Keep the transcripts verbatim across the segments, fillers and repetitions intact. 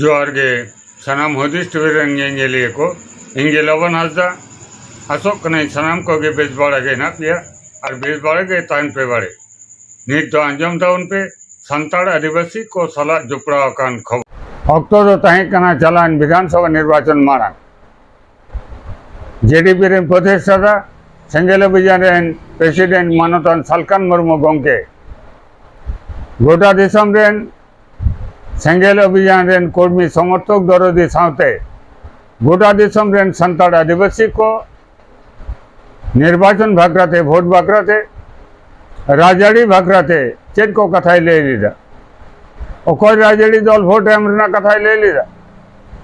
ᱡᱚᱦᱟᱨ ᱜᱮ ᱥᱟᱱᱟᱢ ᱦᱩᱫᱤᱥ ᱴᱤᱵᱷᱤ ᱨᱮᱱ ᱧᱮᱧᱮᱞᱤᱭᱟᱹ ᱠᱚ᱾ ᱤᱧ ᱜᱮ ᱞᱚᱵᱚᱱ ᱦᱟᱸᱥᱫᱟ᱾ ᱟᱥᱚᱜ ᱠᱟᱹᱱᱟᱹᱧ ᱥᱟᱱᱟᱢ ᱠᱚᱜᱮ ᱵᱮᱥ ᱵᱟᱲᱟ ᱜᱮ ᱦᱮᱱᱟᱜ ᱯᱮᱭᱟ ᱟᱨ ᱵᱮᱥ ᱵᱟᱲᱟ ᱜᱮ ᱛᱟᱦᱮᱱ ᱯᱮ ᱵᱟᱲᱮ᱾ ᱱᱤᱛ ᱫᱚ ᱟᱸᱡᱚᱢ ᱛᱟᱵᱚᱱ ᱯᱮ ᱥᱟᱱᱛᱟᱲ ᱟᱹᱫᱤᱵᱟᱹᱥᱤ ᱠᱚ ᱥᱟᱞᱟᱜ ᱡᱚᱯᱲᱟᱣ ᱟᱠᱟᱱ ᱠᱷᱚᱵᱚᱨ᱾ ᱚᱠᱛᱚ ᱫᱚ ᱛᱟᱦᱮᱸ ᱠᱟᱱᱟ ᱪᱟᱞᱟᱣᱮᱱ ᱵᱤᱫᱷᱟᱱ ᱥᱚᱵᱷᱟ ᱱᱤᱨᱵᱟᱪᱚᱱ ᱢᱟᱲᱟᱝ᱾ ᱡᱮᱰᱤᱯᱤ ᱨᱮᱱ ᱯᱨᱚᱛᱤᱥᱴᱷᱟᱛᱟ, ᱥᱮᱸᱜᱮᱞ ᱚᱵᱷᱤᱡᱟᱱ ᱨᱮᱱ ᱯᱨᱮᱥᱤᱰᱮᱱᱴ ᱢᱟᱱᱚᱛᱟᱱ ᱥᱟᱞᱠᱷᱟᱱ ᱢᱩᱨᱢᱩ ᱜᱚᱢᱠᱮ ᱜᱚᱴᱟ ᱫᱤᱥᱚᱢ ᱨᱮᱱ ᱥᱮᱸᱜᱮᱞ ᱚᱵᱷᱤᱡᱟᱱ ᱨᱮᱱ ᱠᱚᱨᱢᱤ ᱥᱚᱢᱚᱨᱛᱷᱚᱠ ᱫᱚᱨᱚᱫᱤ ᱥᱟᱶᱛᱮ ᱜᱚᱴᱟ ᱫᱤᱥᱚᱢ ᱨᱮᱱ ᱥᱟᱱᱛᱟᱲ ᱟᱹᱫᱤᱵᱟᱹᱥᱤ ᱠᱚ ᱱᱤᱨᱵᱟᱪᱚᱱ ᱵᱟᱠᱷᱨᱟᱛᱮ, ᱵᱷᱳᱴ ᱵᱟᱠᱷᱨᱟᱛᱮ, ᱨᱟᱡᱽᱟᱹᱨᱤ ᱵᱟᱠᱷᱨᱟᱛᱮ ᱪᱮᱫ ᱠᱚ ᱠᱟᱛᱷᱟᱭ ᱞᱟᱹᱭ ᱞᱮᱫᱟ? ᱚᱠᱚᱭ ᱨᱟᱡᱽᱟᱹᱨᱤ ᱫᱚᱞ ᱵᱷᱳᱴ ᱮᱢ ᱨᱮᱱᱟᱜ ᱠᱟᱛᱷᱟᱭ ᱞᱟᱹᱭ ᱞᱮᱫᱟ?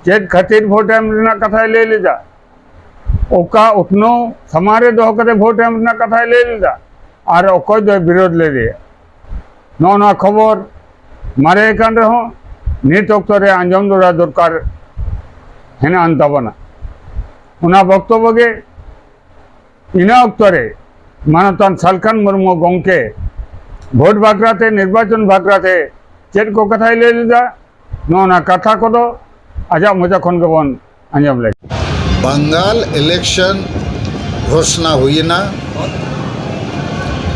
ᱪᱮᱫ ᱠᱷᱟᱹᱛᱤᱨ ᱵᱷᱳᱴ ᱮᱢ ᱨᱮᱱᱟᱜ ᱠᱟᱛᱷᱟᱭ ᱞᱟᱹᱭ ᱞᱮᱫᱟ? ᱚᱠᱟ ᱩᱛᱱᱟᱹᱣ ᱥᱟᱢᱟᱝ ᱨᱮ ᱫᱚᱦᱚ ᱠᱟᱛᱮ ᱵᱷᱳᱴ ᱮᱢ ᱨᱮᱱᱟᱜ ᱠᱟᱛᱷᱟᱭ ᱞᱟᱹᱭ ᱞᱮᱫᱟ ᱟᱨ ᱚᱠᱚᱭ ᱫᱚᱭ ᱵᱤᱨᱳᱫ ᱞᱮᱫᱮᱭᱟ? ᱱᱚᱜᱼᱚ ᱱᱚᱣᱟ ᱠᱷᱚᱵᱚᱨ ᱢᱟᱨᱮ ᱟᱠᱟᱱ ᱨᱮᱦᱚᱸ ᱱᱤᱛ ᱚᱠᱛᱚ ᱨᱮ ᱟᱸᱡᱚᱢ ᱫᱚᱦᱲᱟ ᱫᱚᱨᱠᱟᱨ ᱦᱮᱱᱟᱜ ᱟᱱ ᱛᱟᱵᱚᱱᱟ᱾ ᱚᱱᱟ ᱵᱚᱠᱛᱚᱵᱚ ᱜᱮ ᱤᱱᱟᱹ ᱚᱠᱛᱚ ᱨᱮ ᱢᱟᱱᱚᱛᱟᱱ ᱥᱟᱞᱠᱷᱟᱱ ᱢᱩᱨᱢᱩ ᱜᱚᱢᱠᱮ ᱵᱷᱳᱴ ᱵᱟᱠᱷᱨᱟᱛᱮ, ᱱᱤᱨᱵᱟᱪᱚᱱ ᱵᱟᱠᱷᱨᱟᱛᱮ ᱪᱮᱫ ᱠᱚ ᱠᱟᱛᱷᱟᱭ ᱞᱟᱹᱭ ᱞᱮᱫᱟ, ᱱᱚᱜᱼᱚ ᱱᱟ ᱠᱟᱛᱷᱟ ᱠᱚᱫᱚ ᱟᱡᱟᱜ ᱢᱚᱪᱟ ᱠᱷᱚᱱ ᱜᱮᱵᱚᱱ ᱟᱸᱡᱚᱢ ᱞᱮᱫ᱾ ᱵᱟᱝᱜᱟᱞ ᱤᱞᱮᱠᱥᱚᱱ ᱜᱷᱳᱥᱱᱟ ᱦᱩᱭᱮᱱᱟ᱾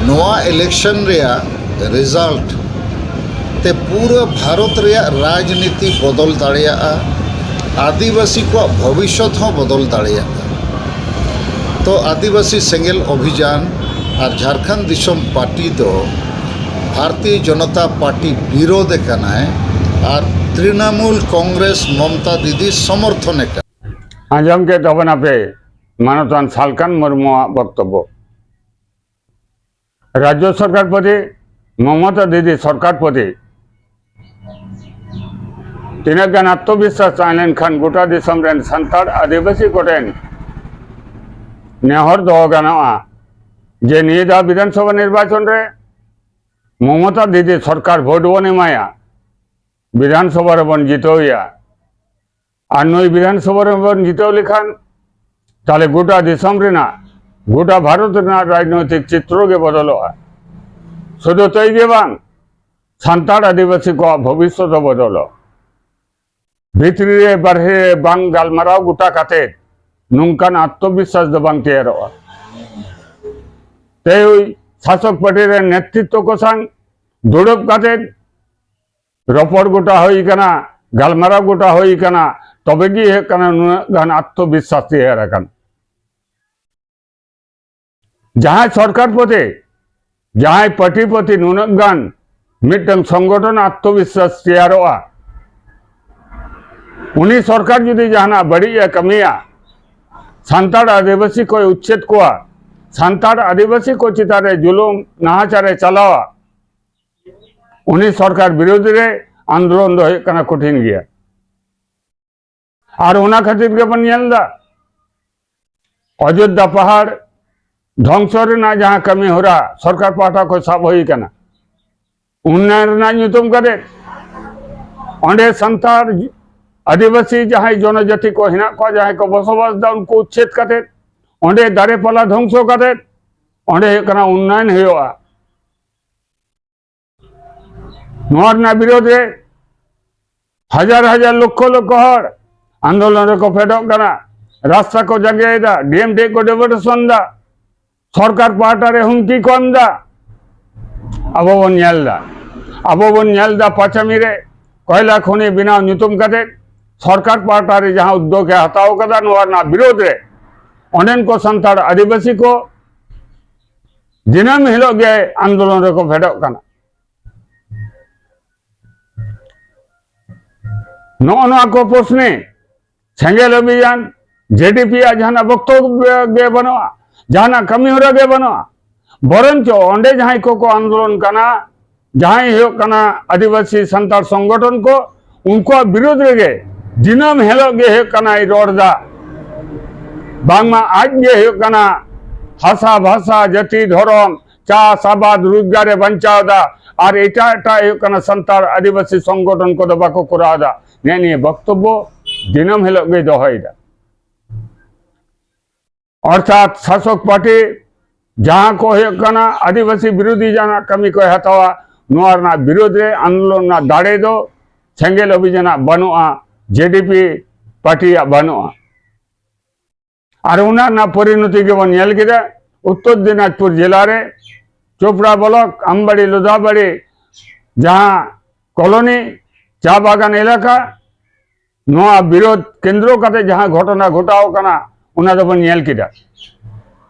ᱱᱚᱣᱟ ᱤᱞᱮᱠᱥᱚᱱ ᱨᱮᱭᱟᱜ ᱨᱮᱡᱟᱞᱴ ᱛᱮ ᱯᱩᱨᱟᱹ ᱵᱷᱟᱨᱚᱛ ᱨᱮᱭᱟᱜ ᱨᱟᱡᱽᱱᱤᱛᱤ ᱵᱚᱫᱚᱞ ᱫᱟᱲᱮᱭᱟᱜᱼᱟ, ᱟᱹᱫᱤᱵᱟᱹᱥᱤ ᱠᱚᱣᱟᱜ ᱵᱷᱚᱵᱤᱥᱥᱚᱛ ᱦᱚᱸ ᱵᱚᱫᱚᱞ ᱫᱟᱲᱮᱭᱟᱜᱼᱟ᱾ ᱛᱚ ᱟᱹᱫᱤᱵᱟᱹᱥᱤ ᱥᱮᱸᱜᱮᱞ ᱚᱵᱷᱤᱡᱟᱱ ᱟᱨ ᱡᱷᱟᱲᱠᱷᱚᱸᱰ ᱫᱤᱥᱚᱢ ᱯᱟᱨᱴᱤ ᱫᱚ ᱵᱷᱟᱨᱚᱛᱤᱭᱚ ᱡᱚᱱᱚᱛᱟ ᱯᱟᱨᱴᱤ ᱵᱤᱨᱳᱫᱷ ᱮ ᱠᱟᱱᱟᱭ ᱟᱨ ᱛᱨᱤᱱᱟᱢᱩᱞ ᱠᱚᱝᱜᱨᱮᱥ ᱢᱚᱢᱛᱟ ᱫᱤᱫᱤ ᱥᱚᱢᱚᱨᱛᱷᱚᱱ ᱮ ᱠᱟᱱᱟ᱾ ᱟᱸᱡᱚᱢ ᱠᱮᱫ ᱛᱟᱵᱚᱱᱟᱯᱮ ᱢᱟᱱᱚᱛᱟᱱ ᱥᱟᱞᱠᱷᱟᱱ ᱢᱩᱨᱢᱩᱣᱟᱜ ᱵᱚᱠᱛᱚᱵᱵᱚ᱾ ᱨᱟᱡᱽᱡᱚ ᱥᱚᱨᱠᱟᱨ ᱯᱨᱚᱛᱤ, ᱢᱚᱢᱚᱛᱟ ᱫᱤᱫᱤ ᱥᱚᱨᱠᱟᱨ ᱯᱨᱚᱛᱤ ᱛᱤᱱᱟᱹᱜ ᱜᱟᱱ ᱟᱛᱢᱚᱵᱤᱥᱣᱟᱥ ᱛᱟᱦᱮᱸ ᱞᱮᱱᱠᱷᱟᱱ ᱜᱚᱴᱟ ᱫᱤᱥᱚᱢ ᱨᱮᱱ ᱥᱟᱱᱛᱟᱲ ᱟᱹᱫᱤᱵᱟᱹᱥᱤ ᱠᱚᱴᱷᱮᱱ ᱱᱮᱦᱚᱨ ᱫᱚᱦᱚ ᱜᱟᱱᱚᱜᱼᱟ ᱡᱮ ᱱᱤᱭᱟᱹ ᱫᱷᱟᱣ ᱵᱤᱫᱷᱟᱱ ᱥᱚᱵᱷᱟ ᱱᱤᱨᱵᱟᱪᱚᱱ ᱨᱮ ᱢᱚᱢᱚᱛᱟ ᱫᱤᱫᱤ ᱥᱚᱨᱠᱟᱨ ᱵᱷᱳᱴ ᱵᱚᱱ ᱮᱢᱟᱭᱟ, ᱵᱤᱫᱷᱟᱱ ᱥᱚᱵᱷᱟ ᱨᱮᱵᱚᱱ ᱡᱤᱛᱟᱹᱣᱮᱭᱟ᱾ ᱟᱨ ᱱᱩᱭ ᱵᱤᱫᱷᱟᱱ ᱥᱚᱵᱷᱟ ᱨᱮᱵᱚᱱ ᱡᱤᱛᱟᱹᱣ ᱞᱮᱠᱷᱟᱱ ᱛᱟᱦᱞᱮ ᱜᱚᱴᱟ ᱫᱤᱥᱚᱢ ᱨᱮᱱᱟᱜ, ᱜᱚᱴᱟ ᱵᱷᱟᱨᱚᱛ ᱨᱮᱱᱟᱜ ᱨᱟᱡᱽᱱᱳᱭᱛᱤᱠ ᱪᱤᱛᱨᱚ ᱜᱮ ᱵᱚᱫᱚᱞᱚᱜᱼᱟ᱾ ᱥᱩᱫᱷᱩ ᱛᱟᱹᱭ ᱜᱮ ᱵᱟᱝ, ᱥᱟᱱᱛᱟᱲ ᱟᱹᱫᱤᱵᱟᱹᱥᱤ ᱠᱚᱣᱟᱜ ᱵᱷᱚᱵᱤᱥᱥᱚᱛ ᱦᱚᱸ ᱵᱚᱫᱚᱞᱚᱜᱼᱟ᱾ ᱵᱷᱤᱛᱨᱤ ᱨᱮ ᱵᱟᱨᱦᱮ ᱨᱮ ᱵᱟᱝ ᱜᱟᱞᱢᱟᱨᱟᱣ ᱜᱚᱴᱟ ᱠᱟᱛᱮ ᱱᱚᱝᱠᱟᱱ ᱟᱛᱢᱚᱵᱤᱥᱣᱟᱥ ᱫᱚ ᱵᱟᱝ ᱛᱮᱭᱟᱨᱚᱜᱼᱟ᱾ ᱛᱮᱭ ᱥᱟᱥᱚᱠ ᱯᱟᱨᱴᱤ ᱨᱮᱱ ᱱᱮᱛᱨᱤᱛᱵ ᱠᱚ ᱥᱟᱶ ᱫᱩᱲᱩᱵ ᱠᱟᱛᱮ ᱨᱚᱯᱚᱲ ᱜᱚᱴᱟ ᱦᱩᱭ ᱠᱟᱱᱟ, ᱜᱟᱞᱢᱟᱨᱟᱣ ᱜᱚᱴᱟ ᱦᱩᱭ ᱠᱟᱱᱟ, ᱛᱚᱵᱮ ᱜᱮ ᱦᱩᱭᱩᱜ ᱠᱟᱱᱟ ᱱᱩᱱᱟᱹᱜ ᱜᱟᱱ ᱟᱛᱢᱚᱵᱤᱥᱣᱟᱥ ᱛᱮᱭᱟᱨ ᱟᱠᱟᱱ᱾ ᱡᱟᱦᱟᱸᱭ ᱥᱚᱨᱠᱟᱨ ᱯᱨᱚᱛᱤ, ᱡᱟᱦᱟᱸᱭ ᱯᱟᱨᱴᱤ ᱯᱨᱚᱛᱤ ᱱᱩᱱᱟᱹᱜ ᱜᱟᱱ ᱢᱤᱫᱴᱟᱝ ᱥᱚᱝᱜᱚᱴᱷᱚᱱ ᱟᱛᱢᱚᱵᱤᱥᱣᱟᱥ ᱛᱮᱭᱟᱨᱚᱜᱼᱟ, ᱩᱱᱤ ᱥᱚᱨᱠᱟᱨ ᱡᱩᱫᱤ ᱡᱟᱦᱟᱱᱟᱜ ᱵᱟᱹᱲᱤᱡ ᱮ ᱠᱟᱹᱢᱤᱭᱟ, ᱥᱟᱱᱛᱟᱲ ᱟᱹᱫᱤᱵᱟᱹᱥᱤ ᱠᱚᱭ ᱩᱪᱪᱷᱮᱫ ᱠᱚᱣᱟ, ᱥᱟᱱᱛᱟᱲ ᱟᱹᱫᱤᱵᱟᱹᱥᱤ ᱠᱚ ᱪᱮᱛᱟᱱ ᱨᱮ ᱡᱩᱞᱩᱢ ᱱᱟᱦᱟᱪᱟᱨ ᱮ ᱪᱟᱞᱟᱣᱟ, ᱩᱱᱤ ᱥᱚᱨᱠᱟᱨ ᱵᱤᱨᱳᱫᱷ ᱨᱮ ᱟᱱᱫᱳᱞᱚᱱ ᱫᱚ ᱦᱩᱭᱩᱜ ᱠᱟᱱᱟ ᱠᱚᱴᱷᱤᱱ ᱜᱮᱭᱟ᱾ ᱟᱨ ᱚᱱᱟ ᱠᱷᱟᱹᱛᱤᱨ ᱜᱮᱵᱚᱱ ᱧᱮᱞ ᱮᱫᱟ, ᱚᱡᱳᱫᱽᱫᱷᱟ ᱯᱟᱦᱟᱲ ᱫᱷᱚᱝᱥᱚ ᱨᱮᱱᱟᱜ ᱡᱟᱦᱟᱸ ᱠᱟᱹᱢᱤ ᱦᱚᱨᱟ ᱥᱚᱨᱠᱟᱨ ᱯᱟᱦᱴᱟ ᱠᱷᱚᱱ ᱥᱟᱵ ᱦᱩᱭ ᱠᱟᱱᱟ, ᱩᱱᱱᱚᱭᱚᱱ ᱨᱮᱱᱟᱜ ᱧᱩᱛᱩᱢ ᱠᱟᱛᱮ ᱚᱸᱰᱮ ᱥᱟᱱᱛᱟᱲ ᱟᱹᱫᱤᱵᱟᱹᱥᱤ ᱡᱟᱦᱟᱸᱭ ᱡᱚᱱᱚᱡᱟᱹᱛᱤ ᱠᱚ ᱦᱮᱱᱟᱜ ᱠᱚᱣᱟ, ᱡᱟᱦᱟᱸᱭ ᱠᱚ ᱵᱚᱥᱚᱵᱟᱥ ᱮᱫᱟ, ᱩᱱᱠᱩ ᱩᱪᱪᱷᱮᱫ ᱠᱟᱛᱮ ᱚᱸᱰᱮ ᱫᱟᱨᱮ ᱯᱟᱞᱟ ᱫᱷᱚᱝᱥᱚ ᱠᱟᱛᱮ ᱚᱸᱰᱮ ᱦᱩᱭᱩᱜ ᱠᱟᱱᱟ ᱩᱱᱱᱚᱭᱚᱱ ᱦᱩᱭᱩᱜᱼᱟ᱾ ᱱᱚᱣᱟ ᱨᱮᱱᱟᱜ ᱵᱤᱨᱳᱫᱷ ᱨᱮ ᱦᱟᱡᱟᱨ ᱦᱟᱡᱟᱨ ᱞᱚᱠᱠᱷᱚ ᱞᱚᱠᱠᱷᱚ ᱦᱚᱲ ᱟᱱᱫᱳᱞᱚᱱ ᱨᱮᱠᱚ ᱯᱷᱮᱰᱚᱜ ᱠᱟᱱᱟ, ᱨᱟᱥᱛᱟ ᱠᱚ ᱡᱟᱸᱜᱮᱭᱮᱫᱟ, ᱰᱤ ᱮᱢ ᱰᱤ ᱠᱚ ᱰᱮᱯᱩᱴᱮᱥᱚᱱ ᱫᱟ, ᱥᱚᱨᱠᱟᱨ ᱯᱟᱦᱴᱟ ᱨᱮ ᱦᱩᱢᱠᱤ ᱠᱚ ᱮᱢ ᱫᱟ᱾ ᱟᱵᱚ ᱵᱚᱱ ᱧᱮᱞ ᱫᱟ, ᱟᱵᱚ ᱵᱚᱱ ᱧᱮᱞ ᱫᱟ ᱯᱟᱸᱪᱟᱢᱤ ᱨᱮ ᱠᱚᱭᱞᱟ ᱠᱷᱚᱱᱤ ᱵᱮᱱᱟᱣ ᱧᱩᱛᱩᱢ ᱠᱟᱛᱮ ᱥᱚᱨᱠᱟᱨ ᱯᱟᱦᱴᱟ ᱨᱮ ᱡᱟᱦᱟᱸ ᱩᱫᱽᱫᱳᱜᱽ ᱮ ᱦᱟᱛᱟᱣ ᱠᱟᱫᱟ, ᱱᱚᱣᱟ ᱨᱮᱱᱟᱜ ᱵᱤᱨᱳᱫᱷ ᱨᱮ ᱚᱸᱰᱮᱱ ᱠᱚ ᱥᱟᱱᱛᱟᱲ ᱟᱹᱫᱤᱵᱟᱹᱥᱤ ᱠᱚ ᱫᱤᱱᱟᱹᱢ ᱦᱤᱞᱳᱜ ᱜᱮ ᱟᱱᱫᱳᱞᱚᱱ ᱨᱮᱠᱚ ᱯᱷᱮᱰᱚᱜ ᱠᱟᱱᱟ᱾ ᱱᱚᱜᱼᱚ ᱱᱚᱣᱟ ᱠᱚ ᱯᱨᱚᱥᱱᱮ ᱥᱮᱸᱜᱮᱞ ᱚᱵᱷᱤᱡᱟᱱ, ᱡᱮ ᱰᱤ ᱯᱤ ᱟᱜ ᱡᱟᱦᱟᱱᱟᱜ ᱵᱚᱠᱛᱚᱵᱵᱚ ᱜᱮ ᱵᱟᱹᱱᱩᱜᱼᱟ, ᱡᱟᱦᱟᱱᱟᱜ ᱠᱟᱹᱢᱤ ᱦᱚᱨᱟ ᱜᱮ ᱵᱟᱹᱱᱩᱜᱼᱟ᱾ ᱵᱚᱨᱚᱱᱪᱚ ᱚᱸᱰᱮ ᱡᱟᱦᱟᱸᱭ ᱠᱚᱠᱚ ᱟᱱᱫᱳᱞᱚᱱ ᱠᱟᱱᱟ, ᱡᱟᱦᱟᱸᱭ ᱦᱩᱭᱩᱜ ᱠᱟᱱᱟ ᱟᱹᱫᱤᱵᱟᱹᱥᱤ ᱥᱟᱱᱛᱟᱲ ᱥᱚᱝᱜᱚᱴᱷᱚᱱ ᱠᱚ, ᱩᱱᱠᱩᱣᱟᱜ ᱵᱤᱨᱩᱫᱷ ᱨᱮᱜᱮ ᱫᱤᱱᱟᱹᱢ ᱦᱤᱞᱳᱜ ᱜᱮ ᱦᱩᱭᱩᱜ ᱠᱟᱱᱟᱭ ᱨᱚᱲ ᱫᱟ᱾ ᱵᱟᱝᱢᱟ ᱟᱡ ᱜᱮ ᱦᱩᱭᱩᱜ ᱠᱟᱱᱟ ᱦᱟᱥᱟ ᱵᱷᱟᱥᱟ ᱡᱟᱹᱛᱤ ᱫᱷᱚᱨᱚᱢ ᱪᱟᱥ ᱟᱵᱟᱫ ᱨᱳᱡᱽᱜᱟᱨ ᱮ ᱵᱟᱧᱪᱟᱣ ᱮᱫᱟ, ᱟᱨ ᱮᱴᱟᱜ ᱮᱴᱟᱜ ᱦᱩᱭᱩᱜ ᱠᱟᱱᱟ ᱥᱟᱱᱛᱟᱲ ᱟᱹᱫᱤᱵᱟᱹᱥᱤ ᱥᱚᱝᱜᱚᱴᱷᱚᱱ ᱠᱚᱫᱚ ᱵᱟᱠᱚ ᱠᱚᱨᱟᱣ ᱮᱫᱟ᱾ ᱱᱮᱜᱼᱮ ᱱᱤᱭᱟᱹ ᱵᱚᱠᱛᱚᱵᱵᱚ ᱫᱤᱱᱟᱹᱢ ᱦᱤᱞᱳᱜ ᱜᱮᱭ ᱫᱚᱦᱚᱭᱮᱫᱟ᱾ ᱚᱨᱛᱷᱟᱛ ᱥᱟᱥᱚᱠ ᱯᱟᱨᱴᱤ ᱡᱟᱦᱟᱸ ᱠᱚ ᱦᱩᱭᱩᱜ ᱠᱟᱱᱟ ᱟᱹᱫᱤᱵᱟᱹᱥᱤ ᱵᱤᱨᱳᱫᱷᱤ ᱡᱟᱦᱟᱱᱟᱜ ᱠᱟᱹᱢᱤ ᱠᱚᱭ ᱦᱟᱛᱟᱣᱟ, ᱱᱚᱣᱟ ᱨᱮᱱᱟᱜ ᱵᱤᱨᱳᱫᱷ ᱨᱮ ᱟᱱᱫᱳᱞᱚᱱ ᱨᱮᱱᱟᱜ ᱫᱟᱲᱮ ᱫᱚ ᱥᱮᱸᱜᱮᱞ ᱚᱵᱷᱤᱡᱟᱱᱟᱜ ᱵᱟᱹᱱᱩᱜᱼᱟ᱾ ᱡᱮᱰᱤᱯᱤ ᱯᱟᱨᱴᱤᱭᱟᱜ ᱵᱟᱹᱱᱩᱜᱼᱟ᱾ ᱟᱨ ᱚᱱᱟ ᱨᱮᱱᱟᱜ ᱯᱚᱨᱤᱱᱚᱛᱤ ᱜᱮᱵᱚᱱ ᱧᱮᱞ ᱠᱮᱫᱟ ᱩᱛᱛᱚᱨ ᱫᱤᱱᱟᱡᱽᱯᱩᱨ ᱡᱮᱞᱟ ᱨᱮ ᱪᱳᱯᱲᱟ ᱵᱞᱚᱠ, ᱟᱢᱵᱟᱲᱤ ᱞᱳᱫᱟᱵᱟᱲᱤ, ᱡᱟᱦᱟᱸ ᱠᱚᱞᱚᱱᱤ, ᱪᱟ ᱵᱟᱜᱟᱱ ᱮᱞᱟᱠᱟ, ᱱᱚᱣᱟ ᱵᱤᱨᱳᱫᱷ ᱠᱮᱱᱫᱨᱚ ᱠᱟᱛᱮ ᱡᱟᱦᱟᱸ ᱜᱷᱚᱴᱚᱱᱟ ᱜᱷᱚᱴᱟᱣ ᱠᱟᱱᱟ, ᱚᱱᱟ ᱫᱚᱵᱚᱱ ᱧᱮᱞ ᱠᱮᱫᱟ᱾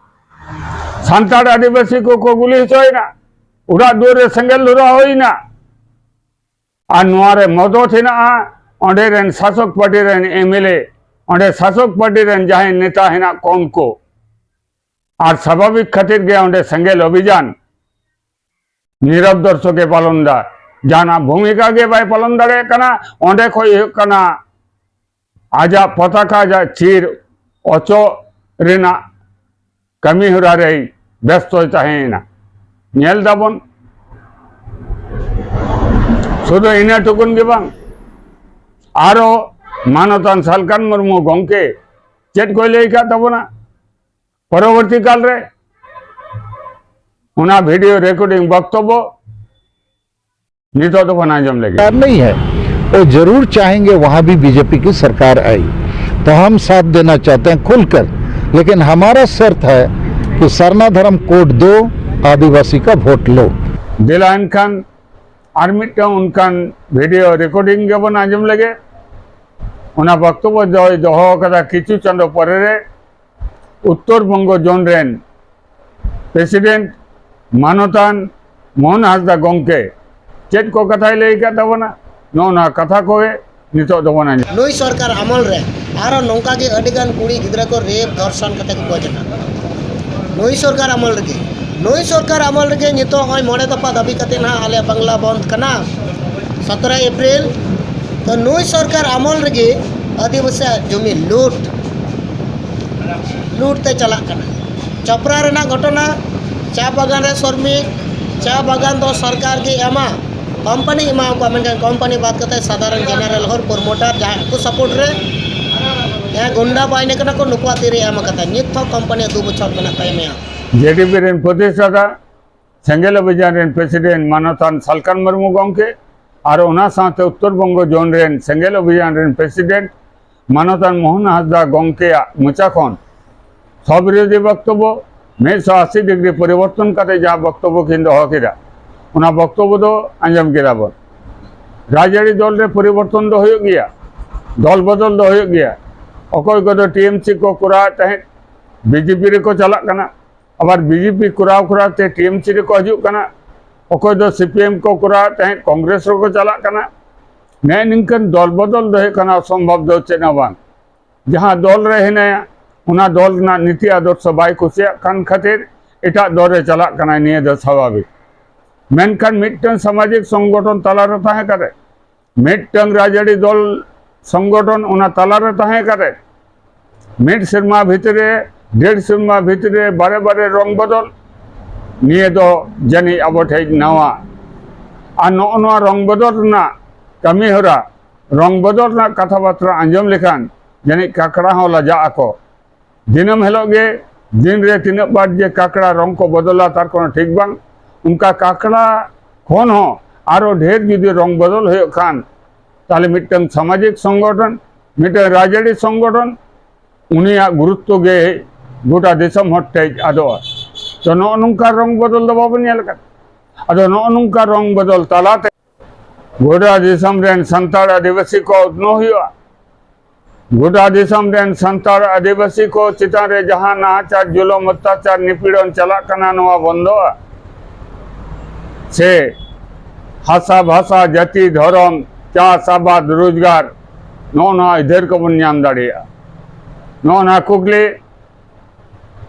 ᱥᱟᱱᱛᱟᱲ ᱟᱹᱫᱤᱵᱟᱹᱥᱤ ᱠᱚᱠᱚ ᱜᱩᱞᱤ ᱦᱚᱪᱚᱭᱮᱱᱟ, ᱚᱲᱟᱜ ᱫᱩᱣᱟᱹᱨ ᱨᱮ ᱥᱮᱸᱜᱮᱞ ᱫᱷᱚᱨᱟᱣ ᱦᱩᱭᱱᱟ᱾ ᱟᱨ ᱱᱚᱣᱟ ᱨᱮ ᱢᱚᱫᱚᱫ ᱦᱮᱱᱟᱜᱼᱟ ᱚᱸᱰᱮ ᱨᱮᱱ ᱥᱟᱥᱚᱠ ᱯᱟᱨᱴᱤ ᱨᱮᱱ ᱮᱢᱮᱞᱮ, ᱚᱸᱰᱮ ᱥᱟᱥᱚᱠ ᱯᱟᱨᱴᱤ ᱨᱮᱱ ᱡᱟᱦᱟᱸᱭ ᱱᱮᱛᱟ ᱦᱮᱱᱟᱜ ᱠᱚ ᱩᱱᱠᱩ᱾ ᱟᱨ ᱥᱟᱵᱷᱟᱵᱤᱠ ᱠᱷᱟᱹᱛᱤᱨ ᱜᱮ ᱚᱸᱰᱮ ᱥᱮᱸᱜᱮᱞ ᱚᱵᱷᱤᱡᱟᱱ ᱱᱤᱨᱚᱵ ᱫᱚᱨᱥᱚᱠᱮ ᱯᱟᱞᱚᱱ ᱫᱟ, ᱡᱟᱦᱟᱱᱟᱜ ᱵᱷᱩᱢᱤᱠᱟ ᱜᱮ ᱵᱟᱭ ᱯᱟᱞᱚᱱ ᱫᱟᱲᱮᱭᱟᱜ ᱠᱟᱱᱟ᱾ ᱚᱸᱰᱮ ᱠᱷᱚᱡ ᱦᱩᱭᱩᱜ ᱠᱟᱱᱟ ᱟᱡᱟᱜ ᱯᱚᱛᱟᱠᱟ, ᱟᱡᱟᱜ ᱪᱤᱨ ᱚᱪᱚᱜ ᱨᱮᱱᱟᱜ ᱠᱟᱹᱢᱤ ᱦᱚᱨᱟ ᱨᱮᱭ ᱵᱮᱥᱛᱚᱭ ᱛᱟᱦᱮᱸᱭᱮᱱᱟ᱾ ᱧᱮᱞ ᱫᱟᱵᱚᱱ, ᱥᱩᱫᱷᱩ ᱤᱱᱟᱹ ᱴᱩᱠᱩᱱ ᱜᱮ ᱵᱟᱝ, ᱟᱨᱚ ᱢᱟᱱᱚᱛᱟᱱ ᱥᱟᱞᱠᱷᱟᱱ ᱢᱩᱨᱢᱩ ᱜᱚᱢᱠᱮ ᱪᱮᱫ ᱠᱚᱭ ᱞᱟᱹᱭ ᱟᱠᱟᱫ ᱛᱟᱵᱚᱱᱟ ᱯᱚᱨᱚᱵᱚᱨᱛᱤ ᱠᱟᱞ ᱨᱮ, ᱚᱱᱟ ᱵᱷᱤᱰᱤᱭᱳ ᱨᱮᱠᱚᱨᱰᱤᱝ ᱵᱚᱠᱛᱚᱵᱵᱚ ᱱᱤᱛᱚᱜ ᱫᱚᱵᱚᱱ ᱟᱸᱡᱚᱢ ᱞᱮᱜᱮ᱾ सरकार नहीं है, वो जरूर चाहेंगे वहां भी बीजेपी की सरकार आई, तो हम साथ देना चाहते हैं खुलकर। लेकिन हमारा शर्त है कि सरना धर्म कोड दो, आदिवासी का वोट लो। ᱫᱮᱞᱟ ᱮᱱᱠᱷᱟᱱ ᱟᱨ ᱢᱤᱫᱴᱟᱝ ᱚᱱᱠᱟᱱ ᱵᱷᱤᱰᱤᱭᱳ ᱨᱮᱠᱚᱨᱰᱤᱝ ᱜᱮᱵᱚᱱ ᱟᱸᱡᱚᱢ ᱞᱮᱜᱮ᱾ ᱚᱱᱟ ᱵᱚᱠᱛᱚᱵᱵᱚ ᱫᱚᱭ ᱫᱚᱦᱚ ᱟᱠᱟᱫᱟ ᱠᱤᱪᱷᱩ ᱪᱟᱸᱫᱚ ᱯᱚᱨᱮ ᱨᱮ ᱩᱛᱛᱚᱨ ᱵᱚᱝᱜᱚ ᱡᱳᱱ ᱨᱮᱱ ᱯᱨᱮᱥᱤᱰᱮᱱᱴ ᱢᱟᱱᱚᱛᱟᱱ ᱢᱳᱦᱚᱱ ᱦᱟᱸᱥᱫᱟ ᱜᱚᱢᱠᱮ ᱪᱮᱫ ᱠᱚ ᱠᱟᱛᱷᱟᱭ ᱞᱟᱹᱭ ᱟᱠᱟᱫ ᱛᱟᱵᱚᱱᱟ, ᱱᱚᱜᱼᱚ ᱱᱚᱣᱟ ᱠᱟᱛᱷᱟ ᱠᱚᱜᱮ ᱱᱤᱛᱚᱜ ᱫᱚᱵᱚᱱ ᱟᱸᱡᱚᱢ᱾ ᱱᱩᱭ ᱥᱚᱨᱠᱟᱨ ᱟᱢᱚᱞ ᱨᱮ ᱟᱨᱚ ᱱᱚᱝᱠᱟ ᱜᱮ ᱟᱹᱰᱤ ᱜᱟᱱ ᱠᱩᱲᱤ ᱜᱤᱫᱽᱨᱟᱹ ᱠᱚ ᱨᱮᱯ ᱫᱷᱚᱨᱥᱚᱱ ᱠᱟᱛᱮ ᱠᱚ ᱜᱚᱡ ᱟᱠᱟᱫ ᱠᱚᱣᱟ᱾ ᱱᱩᱭ ᱥᱚᱨᱠᱟᱨ ᱟᱢᱚᱞ ᱨᱮᱜᱮ ᱱᱩᱭ ᱥᱚᱨᱠᱟᱨ ᱟᱢᱚᱞ ᱨᱮᱜᱮ ᱱᱤᱛᱚᱜ ᱱᱚᱜᱼᱚᱭ ᱢᱚᱬᱮ ᱫᱚᱯᱷᱟ ᱫᱟᱹᱵᱤ ᱠᱟᱛᱮ ᱱᱟᱦᱟᱜ ᱟᱞᱮᱭᱟᱜ ᱵᱟᱝᱞᱟ ᱵᱚᱱᱫᱷ ᱠᱟᱱᱟ ᱥᱚᱛᱨᱚ ᱮᱯᱨᱤᱞ᱾ ᱛᱚ ᱱᱩᱭ ᱥᱚᱨᱠᱟᱨ ᱟᱢᱚᱞ ᱨᱮᱜᱮ ᱟᱹᱫᱤᱵᱟᱹᱥᱤᱭᱟᱜ ᱡᱚᱢᱤ ᱞᱩᱴ ᱞᱩᱴ ᱛᱮ ᱪᱟᱞᱟᱜ ᱠᱟᱱᱟ᱾ ᱪᱚᱯᱨᱟ ᱨᱮᱱᱟᱜ ᱜᱷᱚᱴᱚᱱᱟ, ᱪᱟ ᱵᱟᱜᱟᱱ ᱨᱮ ᱥᱨᱚᱢᱤᱠ, ᱪᱟ ᱵᱟᱜᱟᱱ ᱫᱚ ᱥᱚᱨᱠᱟᱨ ᱜᱮ ᱮᱢᱟ, ᱠᱳᱢᱯᱟᱱᱤ ᱮᱢᱟ ᱠᱚᱣᱟ, ᱢᱮᱱᱠᱷᱟᱱ ᱠᱳᱢᱯᱟᱱᱤ ᱵᱟᱫ ᱠᱟᱛᱮ ᱥᱟᱫᱷᱟᱨᱚᱱ ᱡᱮᱱᱟᱨᱮᱞ ᱦᱚᱲ ᱯᱨᱳᱢᱳᱴᱟᱨ ᱡᱟᱦᱟᱸᱭ ᱠᱚ ᱥᱟᱯᱳᱨᱴ ᱨᱮ ᱡᱟᱦᱟᱸᱭ ᱜᱩᱱᱰᱟ ᱵᱟᱦᱤᱱᱤ ᱠᱟᱱᱟ ᱠᱚ, ᱱᱩᱠᱩᱣᱟᱜ ᱛᱤᱨᱮ ᱮᱢ ᱟᱠᱟᱫᱟ᱾ ᱱᱤᱛ ᱦᱚᱸ ᱠᱳᱢᱯᱟᱱᱤ ᱫᱩ ᱵᱚᱪᱷᱚᱨ ᱢᱮᱱᱟᱜ ᱛᱟᱭᱟ ᱢᱮᱭᱟ᱾ ᱡᱮᱰᱤᱯᱤ ᱨᱮᱱ ᱯᱨᱚᱛᱤᱥᱴᱷᱟᱛᱟ, ᱥᱮᱸᱜᱮᱞ ᱚᱵᱷᱤᱡᱟᱱ ᱨᱮᱱ ᱯᱨᱮᱥᱤᱰᱮᱱᱴ ᱢᱟᱱᱚᱛᱟᱱ ᱥᱟᱞᱠᱷᱟᱱ ᱢᱩᱨᱢᱩ ᱜᱚᱢᱠᱮ, ᱟᱨ ᱚᱱᱟ ᱥᱟᱶᱛᱮ ᱩᱛᱛᱚᱨ ᱵᱚᱝᱜᱚ ᱡᱳᱱ ᱨᱮᱱ ᱥᱮᱸᱜᱮᱞ ᱚᱵᱷᱤᱡᱟᱱ ᱨᱮᱱ ᱯᱨᱮᱥᱤᱰᱮᱱᱴ ᱢᱟᱱᱚᱛᱟᱱ ᱢᱳᱦᱚᱱ ᱦᱟᱸᱥᱫᱟ ᱜᱚᱢᱠᱮᱭᱟᱜ ᱢᱚᱪᱟ ᱠᱷᱚᱱ ᱥᱚᱵᱤᱨᱳᱫᱷᱤ ᱵᱚᱠᱛᱚᱵᱵᱚ ᱢᱤᱫ ᱥᱚ ᱟᱥᱤ ᱰᱤᱜᱽᱨᱤ ᱯᱚᱨᱤᱵᱚᱨᱛᱚᱱ ᱠᱟᱛᱮ ᱡᱟᱦᱟᱸ ᱵᱚᱠᱛᱚᱵᱵᱚ ᱠᱤᱱ ᱫᱚᱦᱚ ᱠᱮᱫᱟ, ᱚᱱᱟ ᱵᱚᱠᱛᱚᱵᱵᱚ ᱫᱚ ᱟᱸᱡᱚᱢ ᱠᱮᱫᱟ ᱵᱚᱱ᱾ ᱨᱟᱡᱽᱟᱹᱨᱤ ᱫᱚᱞ ᱨᱮ ᱯᱚᱨᱤᱵᱚᱨᱛᱚᱱ ᱫᱚ ᱦᱩᱭᱩᱜ ᱜᱮᱭᱟ, ᱫᱚᱞ ᱵᱚᱫᱚᱞ ᱫᱚ ᱦᱩᱭᱩᱜ ᱜᱮᱭᱟ᱾ ᱚᱠᱚᱭ ᱠᱚᱫᱚ ᱴᱤ ᱮᱢ ᱥᱤ ᱠᱚ ᱠᱚᱨᱟᱣᱮᱫ ᱛᱟᱦᱮᱸᱫ, ᱵᱤ ᱡᱮ ᱯᱤ ᱨᱮᱠᱚ ᱪᱟᱞᱟᱜ ᱠᱟᱱᱟ, ᱟᱵᱟᱨ ᱵᱤ ᱡᱮ ᱯᱤ ᱠᱚᱨᱟᱣ ᱠᱚᱨᱟᱣ ᱛᱮ ᱴᱤ ᱮᱢ ᱥᱤ ᱨᱮᱠᱚ ᱦᱤᱡᱩᱜ ᱠᱟᱱᱟ᱾ ᱚᱠᱚᱭ ᱫᱚ ᱥᱤ ᱯᱤ ᱮᱢ ᱠᱚ ᱠᱚᱨᱟᱣᱮᱫ ᱛᱟᱦᱮᱸᱫ, ᱠᱚᱝᱜᱨᱮᱥ ᱨᱮᱠᱚ ᱪᱟᱞᱟᱜ ᱠᱟᱱᱟ᱾ ᱱᱮᱜᱼᱮ ᱱᱤᱝᱠᱟᱹᱱ ᱫᱚᱞ ᱵᱚᱫᱚᱞ ᱫᱚ ᱦᱩᱭᱩᱜ ᱠᱟᱱᱟ ᱚᱥᱚᱢᱵᱷᱚᱵ ᱫᱚ ᱪᱮᱫ ᱦᱚᱸ ᱵᱟᱝ᱾ ᱡᱟᱦᱟᱸ ᱫᱚᱞ ᱨᱮ ᱦᱮᱱᱟᱭᱟ, ᱚᱱᱟ ᱫᱚᱞ ᱨᱮᱱᱟᱜ ᱱᱤᱛᱤ ᱟᱫᱚᱨᱥᱚ ᱵᱟᱭ ᱠᱩᱥᱤᱭᱟᱜ ᱠᱟᱱ ᱠᱷᱟᱹᱛᱤᱨ ᱮᱴᱟᱜ ᱫᱚᱞ ᱨᱮ ᱪᱟᱞᱟᱜ ᱠᱟᱱᱟᱭ, ᱱᱤᱭᱟᱹ ᱫᱚ ᱥᱟᱵᱷᱟᱵᱤᱠ᱾ ᱢᱮᱱᱠᱷᱟᱱ ᱢᱤᱫᱴᱟᱝ ᱥᱟᱢᱟᱡᱤᱠ ᱥᱚᱝᱜᱚᱴᱷᱚᱱ ᱛᱟᱞᱟᱨᱮ ᱛᱟᱦᱮᱸ ᱠᱟᱛᱮ, ᱢᱤᱫᱴᱟᱝ ᱨᱟᱡᱽᱟᱹᱨᱤ ᱫᱚᱞ ᱥᱚᱝᱜᱚᱴᱷᱚᱱ ᱚᱱᱟ ᱛᱟᱞᱟᱨᱮ ᱛᱟᱦᱮᱸ ᱠᱟᱛᱮ, ᱢᱤᱫ ᱥᱮᱨᱢᱟ ᱵᱷᱤᱛᱨᱤ ᱨᱮ, ᱰᱮᱲ ᱥᱮᱨᱢᱟ ᱵᱷᱤᱛᱨᱤ ᱨᱮ ᱵᱟᱨᱮ ᱵᱟᱨᱮ ᱨᱚᱝ ᱵᱚᱫᱚᱞ, ᱱᱤᱭᱟᱹ ᱫᱚ ᱡᱟᱹᱱᱤᱡ ᱟᱵᱚ ᱴᱷᱮᱱ ᱱᱟᱣᱟ᱾ ᱟᱨ ᱱᱚᱜᱼᱚ ᱱᱚᱣᱟ ᱨᱚᱝ ᱵᱚᱫᱚᱞ ᱨᱮᱱᱟᱜ ᱠᱟᱹᱢᱤ ᱦᱚᱨᱟ, ᱨᱚᱝ ᱵᱚᱫᱚᱞ ᱨᱮᱱᱟᱜ ᱠᱟᱛᱷᱟ ᱵᱟᱨᱛᱟ ᱟᱸᱡᱚᱢ ᱞᱮᱠᱷᱟᱱ ᱡᱟᱹᱱᱤᱡ ᱠᱟᱠᱲᱟ ᱦᱚᱸ ᱞᱟᱡᱟᱜ ᱟᱠᱚ᱾ ᱫᱤᱱᱟᱹᱢ ᱦᱤᱞᱳᱜ ᱜᱮ ᱫᱤᱱ ᱨᱮ ᱛᱤᱱᱟᱹᱜ ᱵᱟᱨ ᱡᱮ ᱠᱟᱠᱲᱟ ᱨᱚᱝ ᱠᱚ ᱵᱚᱫᱚᱞᱟ, ᱛᱟᱨ ᱠᱳᱱᱳ ᱴᱷᱤᱠ ᱵᱟᱝ᱾ ᱚᱱᱠᱟ ᱠᱟᱠᱲᱟ ᱠᱷᱚᱱ ᱦᱚᱸ ᱟᱨᱚ ᱰᱷᱮᱨ ᱡᱩᱫᱤ ᱨᱚᱝ ᱵᱚᱫᱚᱞ ᱦᱩᱭᱩᱜ ᱠᱷᱟᱱ, ᱛᱟᱦᱞᱮ ᱢᱤᱫᱴᱟᱝ ᱥᱟᱢᱟᱡᱤᱠ ᱥᱚᱝᱜᱚᱴᱷᱚᱱ, ᱢᱤᱫᱴᱟᱝ ᱨᱟᱡᱽᱟᱹᱨᱤ ᱥᱚᱝᱜᱚᱴᱷᱚᱱ, ᱩᱱᱤᱭᱟᱜ ᱜᱩᱨᱩᱛᱛᱚ ᱜᱮ ᱜᱚᱴᱟ ᱫᱤᱥᱚᱢ ᱦᱚᱲ ᱴᱷᱮᱡ ᱟᱫᱚᱜᱼᱟ᱾ ᱛᱚ, ᱱᱚᱜᱼᱚ ᱱᱚᱝᱠᱟ ᱨᱚᱝ ᱵᱚᱫᱚᱞ ᱫᱚ ᱵᱟᱵᱚᱱ ᱧᱮᱞ ᱟᱠᱟᱫ᱾ ᱟᱫᱚ ᱱᱚᱜᱼᱚ ᱱᱚᱝᱠᱟ ᱨᱚᱝ ᱵᱚᱫᱚᱞ ᱛᱟᱞᱟᱛᱮ ᱜᱚᱴᱟ ᱫᱤᱥᱚᱢ ᱨᱮᱱ ᱥᱟᱱᱛᱟᱲ ᱟᱹᱫᱤᱵᱟᱹᱥᱤ ᱠᱚ ᱩᱛᱱᱟᱹᱣ ᱦᱩᱭᱩᱜᱼᱟ᱾ ᱜᱚᱴᱟ ᱫᱤᱥᱚᱢ ᱨᱮᱱ ᱥᱟᱱᱛᱟᱲ ᱟᱹᱫᱤᱵᱟᱹᱥᱤ ᱠᱚ ᱪᱮᱛᱟᱱ ᱨᱮ ᱡᱟᱦᱟᱸ ᱱᱟᱦᱟᱪᱟᱨ, ᱡᱩᱞᱩᱢ, ᱚᱛᱛᱟᱪᱟᱨ, ᱱᱤᱯᱤᱲᱚᱱ ᱪᱟᱞᱟᱜ ᱠᱟᱱᱟ, ᱱᱚᱣᱟ ᱵᱚᱱᱫᱚᱜᱼᱟ᱾ ᱥᱮ ᱦᱟᱥᱟ ᱵᱷᱟᱥᱟ, ᱡᱟᱹᱛᱤ, ᱫᱷᱚᱨᱚᱢ, ᱪᱟᱥ ᱟᱵᱟᱫ, ᱨᱳᱡᱽᱜᱟᱨ, ᱱᱚᱜᱼᱚ ᱱᱚᱣᱟ ᱟᱹᱭᱫᱟᱹᱨ ᱠᱚᱵᱚᱱ ᱧᱟᱢ ᱫᱟᱲᱮᱭᱟᱜᱼᱟ? ᱱᱚᱜᱼᱚ ᱱᱚᱣᱟ ᱠᱩᱠᱞᱤ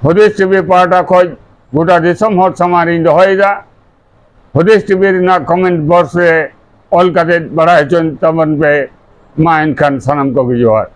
ᱦᱩᱫᱤᱥ ᱴᱤᱵᱷᱤ ᱯᱟᱦᱴᱟ ᱠᱷᱚᱱ ᱜᱚᱴᱟ ᱫᱤᱥᱚᱢ ᱦᱚᱲ ᱥᱟᱢᱟᱝ ᱨᱤᱧ ᱫᱚᱦᱚᱭᱮᱫᱟ᱾ ᱦᱩᱫᱤᱥ ᱴᱤᱵᱷᱤ ᱨᱮᱱᱟᱜ ᱠᱚᱢᱮᱱᱴ ᱵᱚᱠᱥ ᱨᱮ ᱚᱞ ᱠᱟᱛᱮ ᱵᱟᱲᱟᱭ ᱦᱚᱪᱚᱭ ᱛᱟᱵᱚᱱ ᱯᱮ᱾ ᱢᱟ ᱮᱱᱠᱷᱟᱱ ᱥᱟᱱᱟᱢ ᱠᱚᱜᱮ ᱡᱚᱦᱟᱨ᱾